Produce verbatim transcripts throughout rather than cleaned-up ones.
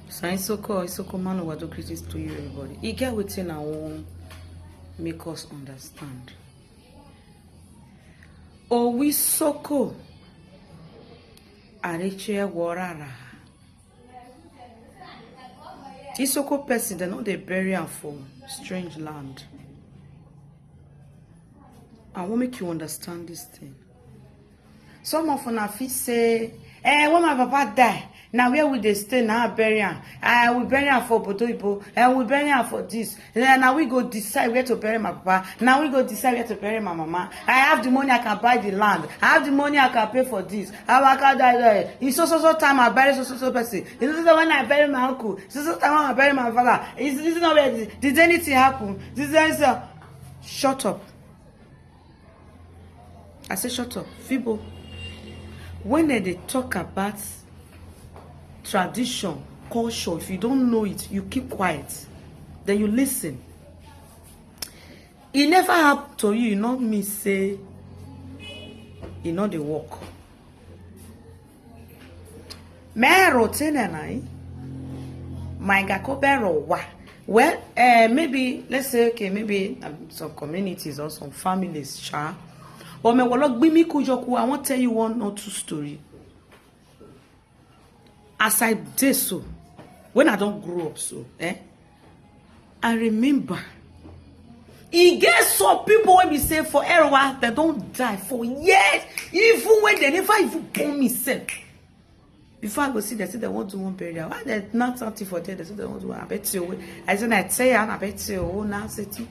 So Isoko, Isoko man, I do greetings to you, everybody. E get wetin I wan make us understand. Owi Soko, Areche Warara. Isoko person, dem no dey bury am for strange land. I wan make you understand this thing. Some of una fit say, eh, when my papa die, na where we dey stay, na I bury am. Eh, we bury am for obodo oyibo. Eh, we bury am for this. Eh, na we go decide where to bury my papa. Na we go decide where to bury my mama. I have the money, I can buy the land. I have the money, I can pay for this. I waka die die. It's so, so, so time I bury so, so, so person. It's so, so when I bury my uncle. It's so, so time when I bury my father. Is this not where, did anything happen? Did anything? Shut up. I say shut up. Fibo. When dem dey talk about tradition, culture, if you don't know it, you keep quiet. Then you listen. E never happen to you, e no mean say e no dey work. Mero tena nai. My gakobero wa. Well, uh, maybe, let's say, okay, maybe um, some communities or some families, sha. But me wolo gbimi kujoku, I wan tell you one or two story. As I dey so, when I don grow up so, eh, I remember e get some people wey be say for Erewa, dem don die for years. Even when dem never even born me sef. Before I go see, dem say dem wan do one burial. Why dem knack something for there? Dem say dem wan do one. I bet you, I say, I tell you, I bet you, oh, now say, tiki.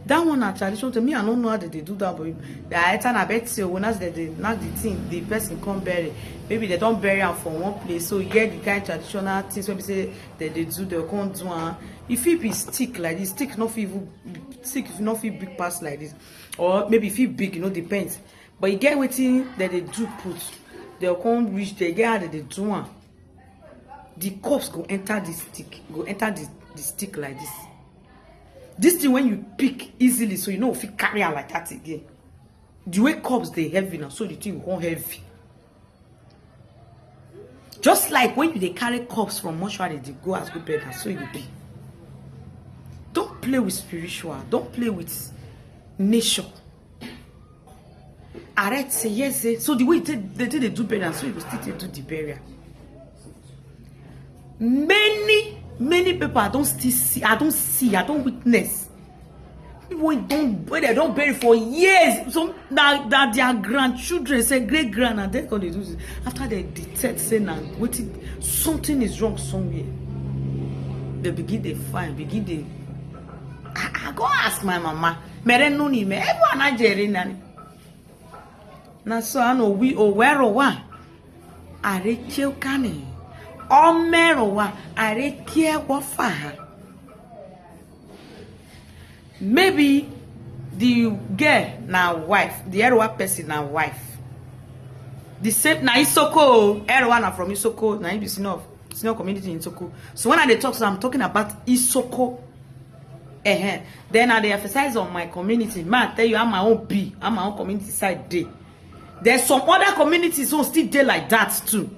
That one na tradition to me. I don't know how dem dey do that, but I tell, I bet you, when as dem dey knack the thing, the person come bury. Maybe dem don bury am for one place. So you get the kind traditional things wey be say dem dey do, dem come do am. E fit be stick like this. Stick no fit even, stick no fit big pass like this. Or maybe e fit big, you know, depends. But you get wetin dem dey do put. Dem come reach there, get how dem dey do am. The corpse go enter the stick, go enter the, the stick like this. This thing, when you pick easily, so you no fit carry am like that again. The way corpse dey heavy na so the thing go come heavy. Just like when you dey carry corpse from mortuary dey go as go burial, so e be. Don't play with spiritual, don't play with nature. Arrest say yes, say so the way they take, they take dey do burial, so you go still take do the burial. Many, many people I don still see, I don see, I don witness. People wey don, wey dem don bury for years. Some na, na their grandchildren, say great grand, and dem come dey do this. After dem detect say na wetin, something is wrong somewhere, dem begin dey find, begin dey. I, I go ask my mama. Mere nuni me, everyone na jere nani. Na so I know we Owero wa. Areche Ukani. Omero wa. Areche Wofaha. Maybe the girl na wife, the Erewa person na wife. The same na Isoko, Erewa na from Isoko, na him be senior of, senior community in Isoko. So when I dey talk, so I'm talking about Isoko. Uh-huh. Then I dey emphasize on my community. Ma tell you how my own be, how my own community side dey. There's some other communities who still dey like that too.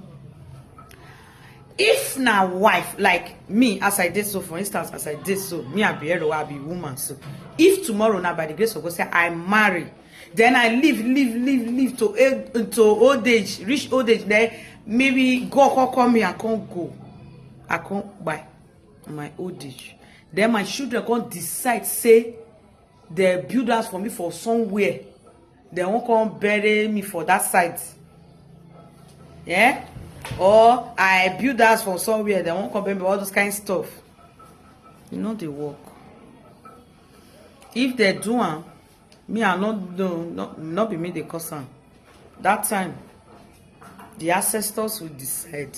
If na wife, like me, as I dey so, for instance, as I dey so, me I be Erewa, I be woman. So if tomorrow now, by the grace of God, say I marry, then I live, live, live, live to age, to old age, reach old age, then maybe God come call me and come go. I come by my old age. Then my children come decide say they build house for me for somewhere. They won't come bury me for that side. Yeah? Or I build house for somewhere, they won't come bury me, all those kind of stuff. You know they work. If they do am, me I no, no, no, no be me dey cause am. That time, the ancestors will decide.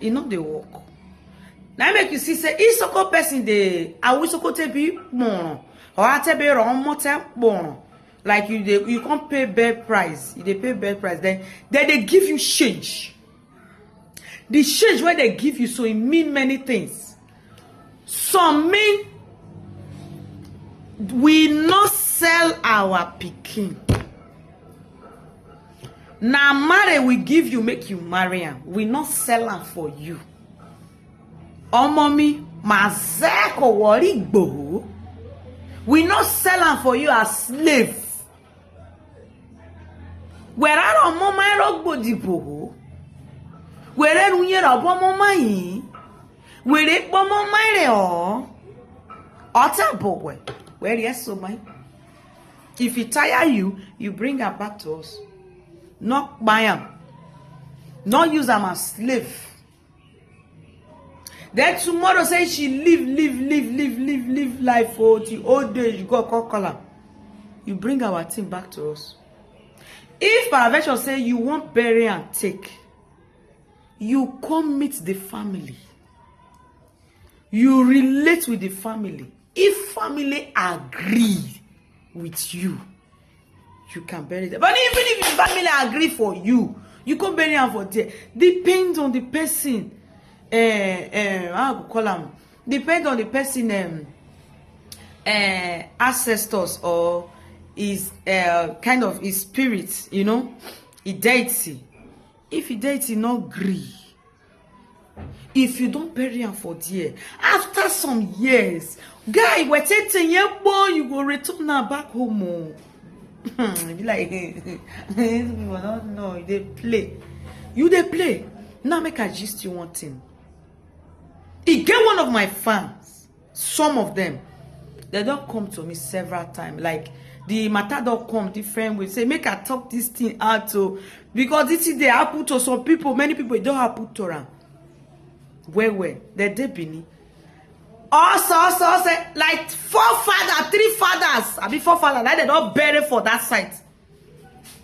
E no dey work. Na make you see say Isoko person dey, Awisoko te be kpon, or ate be ro mo te kpon. Like you dey, you come pay bad price. You dey pay bad price. Then, then they give you change. The change wey they give you, so e mean many things. Some mean we no sell our pikin. Na marry we give you, make you marry am. We no sell am for you. Omo mi, Mazeko Wori Igboho. We no sell am for you as slave. Were aro mo ma ro gbodi boho. Were runye ro bo mo ma yin. Were po mo ma re o. Ota bowe. Where yes so my. If he tire you, you bring her back to us. Not buy am. Not use am as slave. Then tomorrow say she live, live, live, live, live, live life for the old age. God call, call am. You bring our thing back to us. If peradventure say you wan bury and take, you come meet the family. You relate with the family. If family agree with you, you can bury them. But even if the family agree for you, you come bury am for there. Depends on the person. Uh, uh, how I go call am? Depends on the person. Um, uh, ancestors or his uh, kind of his spirit, you know, his deity. If his deity no gree, if you don bury am for there, after some years, guy, wetete yẹn gbọ́, you go return am back home o. E be like, these people don't know, you dey play. You dey play. Now make I gist you one thing. E get one of my fans, some of them, they don come to me several times. Like, the matter don come different way. Say, make I talk this thing out o. Because this thing dey happen to some people, many people, e don happen to am. Well, well, they dey Benin. Also, also, say, like, four father, three fathers, abi four fathers, like, they don bury for that side.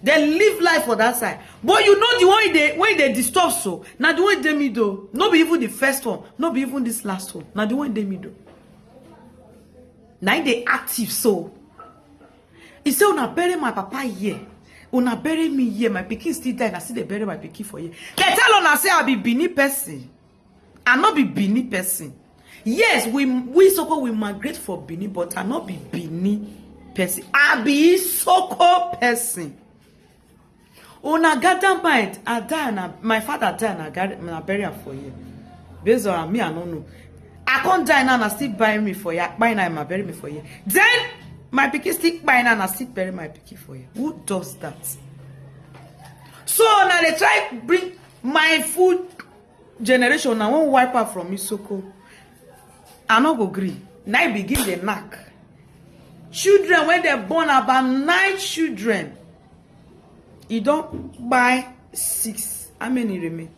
They live life for that side. But you know the one they when they disturb so. Now the one they middle. No be even the first one. No be even this last one. Now the one they middle. Now they active so. He say, "Una bury my papa here. Una bury me here. My pikin still die. I still dey bury my pikin for here." They tell una say I be Benin person. I no be Benin person. Yes, we we Soko we migrate for Benin, but I no be Benin person. I be Soko person. Una gather mind, I die na my father die na gar- na bury am for here. Based on me, I no know. I can't die now, na still bury me for here. Buy now, ma bury me for here. Then my pikin still buy now, na still bury my pikin for here. Who does that? So now they try bring my food generation, na wan wipe out from Isoko. I no go gree. Na I begin the knack. Children when they born about nine children. E don buy six. How many remain?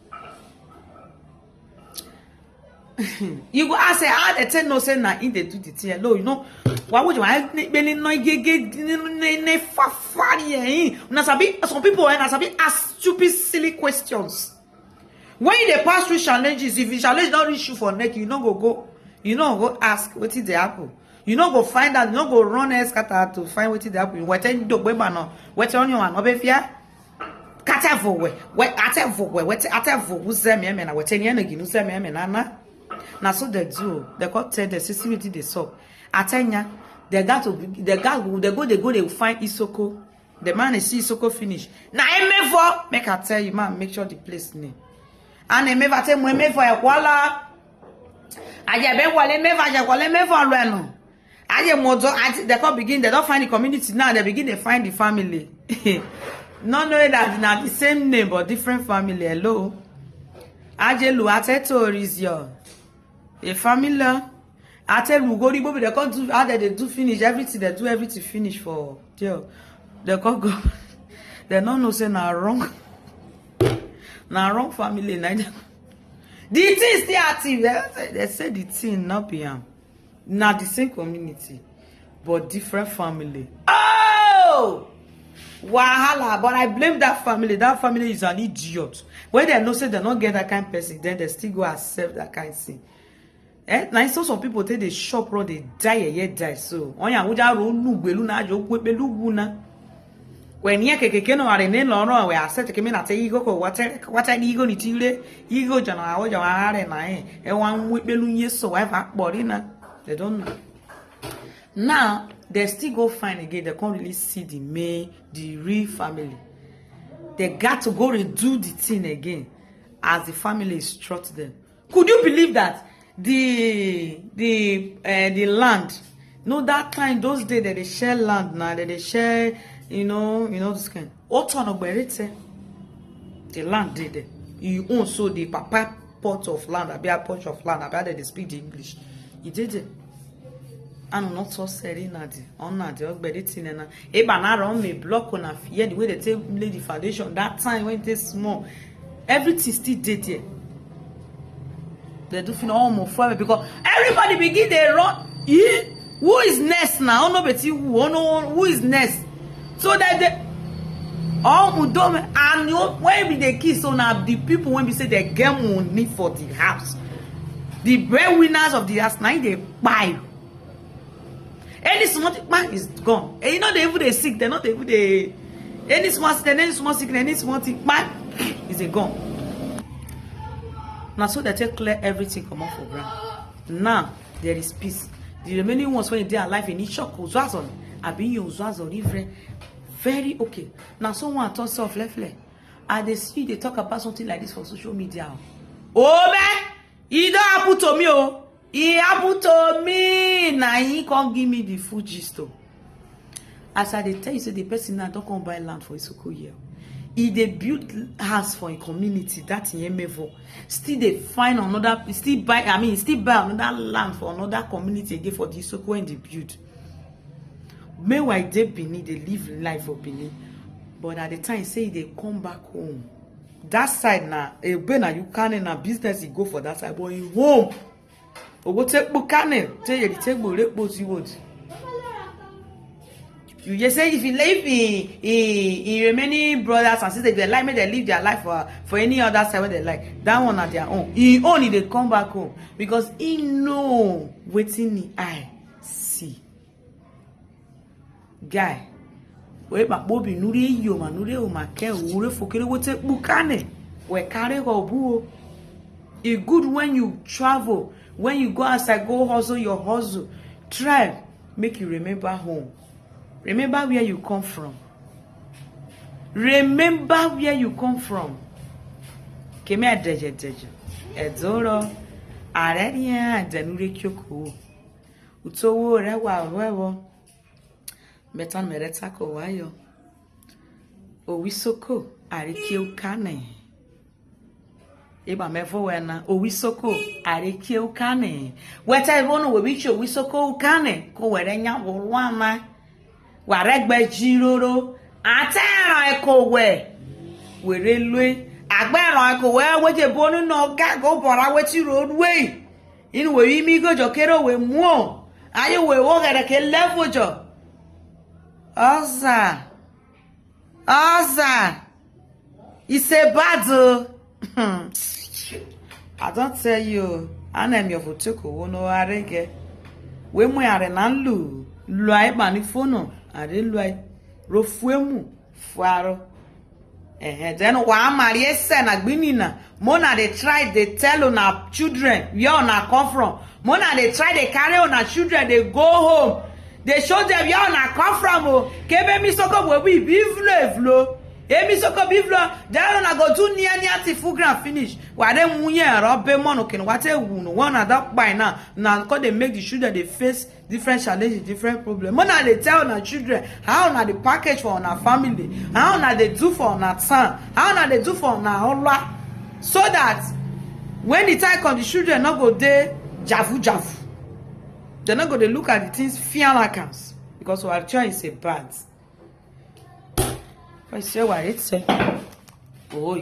You go ask say how they tell no say na in they do the thing. No, you know. Why would you? I ne ne ne ne fa fa ye. Na sabi some people and I sabi ask stupid silly questions. When you dey pass through challenges, if the challenge don reach you for neck, you no go go, you no go ask wetin dey happen. You no go find out, you no go run escata to find wetin dey happen. Wetin dogbe ma no, wetin onye wa no be fear. Kata vo we, we ate vo we, wetin ate vo uze me me na wetin ye na ginu uze me me na na. Na so they do. They come tell the system wetin dey sup. Atenya, they got to, they got, they go, they go, they find Isoko. The man is see Isoko finish. Na Emevo, make I tell you, man, make sure the place name. And Emevo, tell me Emevo, Ekwala. Aye be wale Emevo, aye wale Emevo, Lwenu. Aye Mozo, aye, they come begin, they don't find the community now, they begin to find the family. Not knowing that na the same name, but different family. Hello. Aye Lu, I tell you, is your a family. I tell you, go, go, they come do, how they, they do finish, everything, they do everything finish for, yo, they come go. They no know say na wrong. Na wrong family, na the thing still active. They say, they say the thing not be am. Na the same community, but different family. Oh! Wahala, but I blame that family. That family is an idiot. When they know say they not get that kind of person, then they still go accept that kind of thing. Eh? Now, so some people take the shop road, they die, yeah, die. So, on ya, uja ro nu gbelu na jo kwe pelu wu na. When ye keke ke no are ne lo ro we ase te ke me na te igo ko wate wate ni igo ni tire igo jana awo jana are na e e wan wi pelu ye so wa fa pori na. They don't know. Now they still go find again. They can't really see the main, the real family. They got to go redo the thing again as the family instruct them. Could you believe that the the uh, the land? No, that time, those days that they share land now, that they share, you know, you know this kind. Oton Ogberete, the land did it. You own so the papa pot of land, abi a pot of land, abi they speak the English. He did it. And not so sorry, Nadi. On Nadi, Ogberete, na. Eba na run me block on a fear the way they take lay the foundation. That time when it is small, everything still did there. They do feel almost for me because everybody begin they run. Eh? Who is next now? Oh no, Betty, who? Oh no, who is next? So that they all Udome and you when we dey kiss so now the people when we say they get money for the house, the breadwinners of the house now they buy. Any small thing, man is gone. And you know they even they sick, they're not even they any small accident, any small sickness, any small thing, man is a gone. Now so they take clear everything come off for ground. Now there is peace. The remaining ones when they are alive in Ishok, Uzwazon, Abinyo Uzwazon, Ivre, very okay. Now someone turn self left leg. And they see they talk about something like this for social media. Oh man, it don't happen to me. Oh, it happen to me. Now he can't give me the full gist. Oh. As I dey tell you, say the person now don't come buy land for Isoko here. He dey build house for a community that in Emevo. Still they find another, still buy, I mean, still buy another land for another community again for the Isoko when they build. Meanwhile, they Benin, they live life for Benin. But at the time, say they come back home. That side now, Ebe na you can na business, he go for that side, but he home. Ogo take Bukane, take you take Bore Bozi Road. You just say if you leave in, in, in remaining brothers and sisters, if they like me, they live their life for, for any other side where they like. That one at their own. He only they come back home because he know waiting the eye see. Guy, we ma bobi nuri yo ma nuri o ma ke ure fokere wote Bukane. We carry go buo. E good when you travel, when you go outside, go hustle your hustle. Try make you remember home. Remember where you come from. Remember where you come from. Kemi adeje deje. Edoro. Are ni adenure kyoko. Utowo re wa wewo. Metan mereta ko wayo. Owisoko arikie ukane. Eba mevo wena owisoko arikie ukane. Weta ivono we bicho owisoko ukane ko were nya wolwana. Waregbe jiroro. Atero eko we. Were lwe. Agbero eko we weje bonu no gago bora weti road way. Inu we imi go jokero we muo. Ayo we wo gere ke level jo. Oza. Oza. It's a bad o. I don't tell you. Ana mi ofo toko wo no arege. We mu are na lu. Lu ai ba ni fono. Are lu ai. Ro fuemu. Fuaro. Eh, then wa mari ese na gbinina. Mona dey try dey tell una children where una come from. Mona dey try dey carry una children dey go home. Dey show them where una come from o. Kebe mi soko we we bivlo evlo. Emi soko bivlo. Then una go do near near ti full ground finish. Wa dey munye ro be mono ken wa te wu no. One na that by now. Na cause dey make the children dey face different challenges, different problems. Mona dey tell una children how una dey package for una family, how una dey do for una town, how una dey do for una ola, so that when the time come, the children no go dey javu javu. They no go dey look at the things fear like us because our child is a bad. I say what it say. Oh.